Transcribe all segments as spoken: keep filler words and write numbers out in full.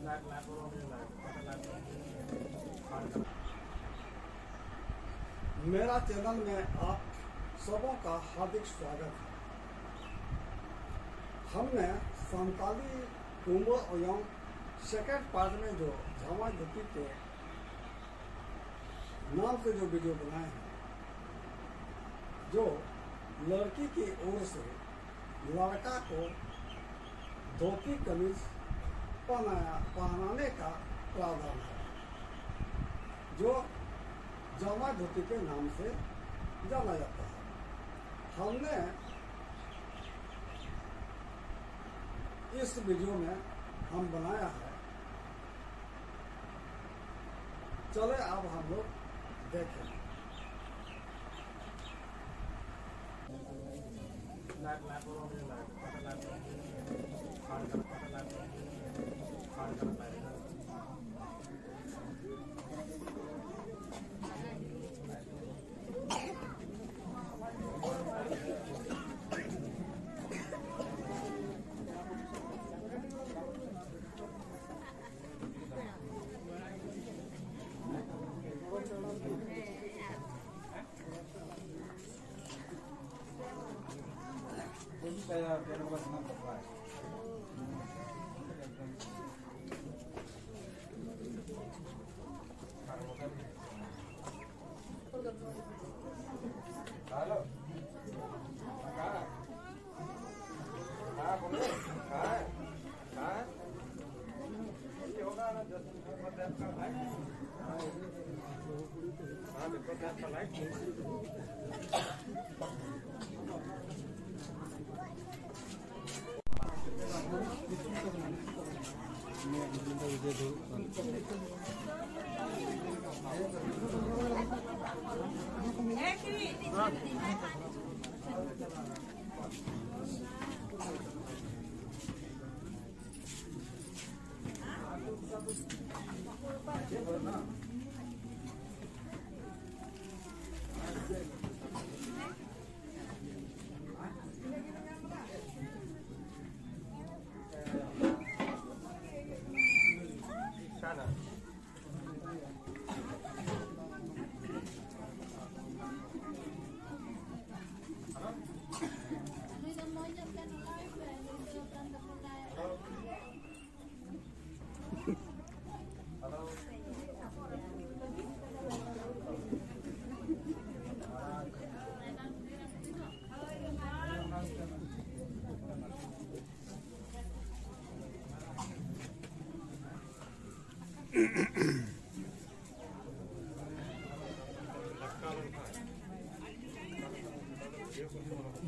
मेरा चैनल में आप सबों का हार्दिक स्वागत है। हमने संताली कुंवर ओयम सेकंड पार्ट में जो झामा धोती के नाम से जो वीडियो बनाए हैं, जो लड़की की ओर से लड़का को धोती कमीज पहनाया, पहनाने का प्रावधान है, जो जामा धोती के नाम से जाना जाता है। हमने इस वीडियो में हम बनाया है, चले अब हम लोग देखें। हेलो।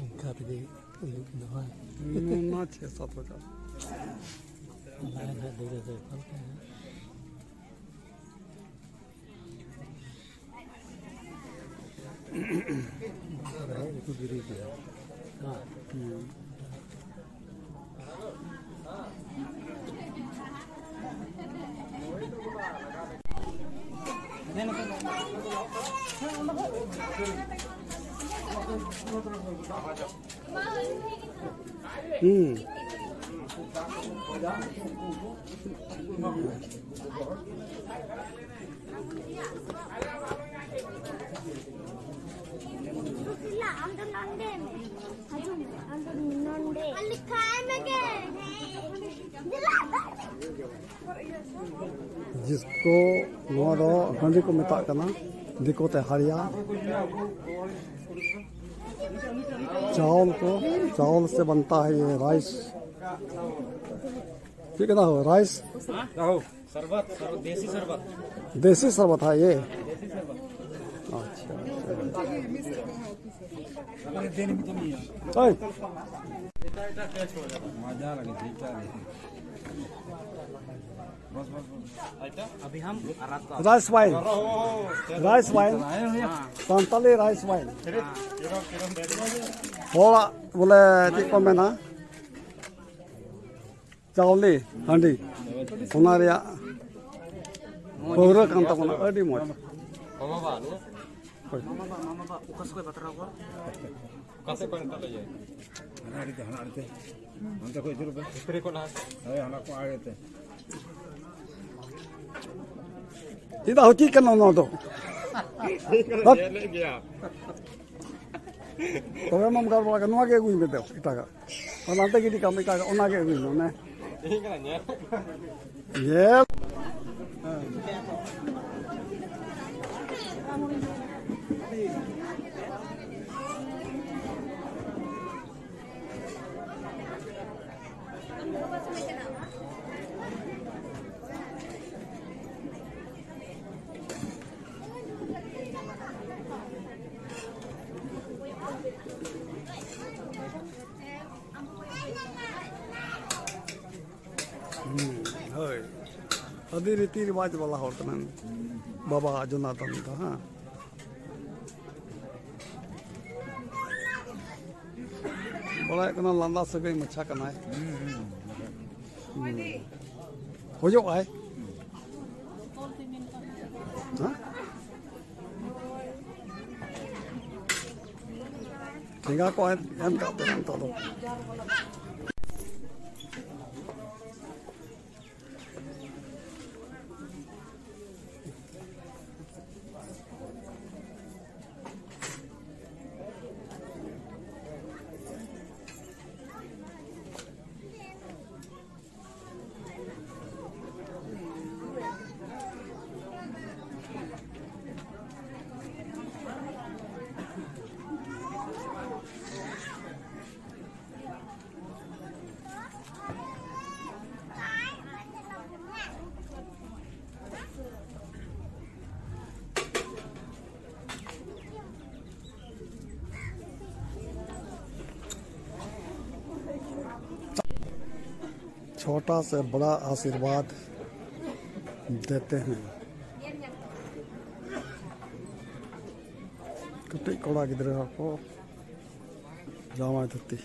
ᱤᱱᱠᱟ ᱛᱮᱜᱮ ᱦᱩᱭᱩᱜ ᱠᱟᱱᱟ ᱵᱟᱝ? ᱚᱱᱟ ᱪᱷᱮ ᱥᱟᱛ ᱦᱟᱡᱟᱨ᱾ ᱚᱱᱟ ᱜᱮ ᱱᱟᱦᱟᱜ ᱫᱷᱤᱨᱮ ᱫᱷᱤᱨᱮ ᱚᱠᱟ ᱞᱮᱠᱟ ᱦᱟᱸᱜ᱾ ᱨᱚᱦᱚᱭ ᱜᱮᱠᱚ ᱜᱤᱰᱤ ᱠᱮᱫᱟ᱾ ᱦᱮᱸ᱾ ᱦᱩᱸ᱾ ᱟᱢ ᱫᱚ ᱱᱚᱰᱮ ᱢᱮ᱾ ᱦᱤᱡᱩᱜ ᱢᱮ᱾ ᱟᱢ ᱫᱚ ᱱᱚᱰᱮ᱾ ᱠᱷᱟᱭ ᱢᱮ ᱜᱮ᱾ ᱡᱤᱥᱠᱳ, ᱱᱚᱣᱟ ᱫᱚ ᱦᱟᱺᱰᱤ ᱠᱚ ᱢᱮᱛᱟᱜ ᱠᱟᱱᱟ, ᱫᱤᱠᱩ ᱛᱮ ᱦᱟᱲᱤᱭᱟ᱾ ᱪᱟᱣᱞ ᱠᱚ, ᱪᱟᱣᱞ ᱥᱮ ᱵᱟᱱᱛᱟ ᱦᱮ, ᱨᱟᱭᱤᱥ᱾ ᱪᱮᱫ ᱠᱟᱱᱟ ᱦᱳ, ᱨᱟᱭᱤᱥ? ᱟᱦᱳ, ᱥᱟᱨᱵᱟᱛ, ᱥᱟᱨᱵᱟᱛ, ᱫᱮᱥᱤ ᱥᱟᱨᱵᱟᱛ᱾ ᱫᱮᱥᱤ ᱥᱟᱨᱵᱟᱛ ᱦᱟᱭ ᱭᱮ? ᱟᱪᱪᱷᱟ, ᱟᱪᱪᱷᱟ᱾ ᱳᱭ᱾ ᱢᱟᱡᱟ ᱞᱟᱜᱮ, ᱴᱷᱤᱠ ᱴᱷᱟᱠ ᱜᱮ᱾ ᱵᱚᱥ, ᱵᱚᱥ, ᱵᱚᱥ᱾ ᱟᱵᱷᱤ ᱦᱟᱢ rice wine. Rice wine. Santali rice wine. ᱦᱚᱲᱟᱜ ᱵᱚᱞᱮ ᱪᱮᱫ ᱠᱚ ᱢᱮᱱᱟ? ᱪᱟᱣᱞᱮ ᱦᱟᱺᱰᱤ, ᱚᱱᱟ ᱨᱮᱭᱟᱜ ᱯᱟᱹᱣᱨᱟᱹ ᱠᱟᱱ ᱛᱟᱵᱚᱱᱟ, ᱟᱹᱰᱤ ᱢᱚᱡᱽ᱾ ᱦᱳᱭ᱾ ᱚᱠᱟ ᱥᱮᱫ ᱠᱷᱚᱱ ᱵᱟᱛᱨᱟᱣ ᱠᱚᱣᱟ? ᱦᱟᱱᱟ ᱟᱲᱮ ᱛᱮ, ᱦᱟᱱᱟ ᱟᱲᱮ ᱛᱮ᱾ ᱚᱱᱛᱮ ᱠᱷᱚᱱ ᱤᱫᱤ ᱨᱩᱯᱮ᱾ ᱵᱷᱤᱛᱨᱤ ᱠᱷᱚᱱ ᱦᱟᱸᱜ᱾ ᱦᱳᱭ, ᱦᱟᱱᱟ ᱠᱚ ᱟᱲᱮ ᱛᱮ᱾ ᱪᱮᱫᱟᱜ ᱦᱩᱪᱤ ᱠᱟᱱᱟ ᱱᱚᱣᱟ ᱫᱚ? ᱧᱮᱞᱮᱫ ᱜᱮᱭᱟ᱾ ᱛᱚᱵᱮ ᱢᱟᱢ ᱜᱟᱞᱢᱟᱨᱟᱜ ᱠᱟᱱᱟ, ᱱᱚᱣᱟ ᱜᱮ ᱟᱹᱜᱩᱭ ᱢᱮ ᱫᱮ, ᱮᱴᱟᱜᱟᱜ᱾ ᱚᱱᱟᱛᱮ ᱜᱤᱰᱤ ᱠᱟᱜ ᱢᱮ, ᱮᱴᱟᱜᱟᱜ, ᱚᱱᱟ ᱜᱮ ᱟᱹᱜᱩᱭ ᱢᱮ, ᱚᱱᱮ᱾ ᱧᱮᱞ᱾ ᱦᱩᱸ, ᱦᱳᱭ᱾ ᱟᱹᱰᱤ ᱨᱤᱛᱤ ᱨᱮᱣᱟᱡᱽ ᱵᱟᱞᱟ ᱦᱚᱲ ᱠᱟᱱᱟᱭ ᱵᱟᱵᱟ ᱡᱚᱱᱟᱛᱚᱱ ᱫᱚ, ᱦᱮᱸ᱾ ᱵᱟᱲᱟᱭᱚᱜ ᱠᱟᱱᱟ ᱞᱟᱸᱫᱟ ᱥᱟᱹᱜᱟᱹᱭ ᱢᱟᱪᱷᱟ ᱠᱟᱱᱟᱭ᱾ ᱦᱩᱸ᱾ ᱦᱩᱭᱩᱜ ᱟᱭ᱾ ᱦᱮᱸ? ᱴᱷᱮᱸᱜᱟ ᱠᱚ ᱮᱢ, ᱮᱢ ᱠᱟᱜ ᱛᱟᱭᱟ ᱱᱤᱛᱚᱜ ᱫᱚ᱾ छोटा से बड़ा आशीर्वाद देते हैं। ᱠᱟᱹᱴᱤᱡ ᱠᱚᱲᱟ ᱜᱤᱫᱽᱨᱟᱹ ᱦᱚᱸᱠᱚ ᱡᱟᱶᱟᱭ ᱫᱷᱩᱛᱤ᱾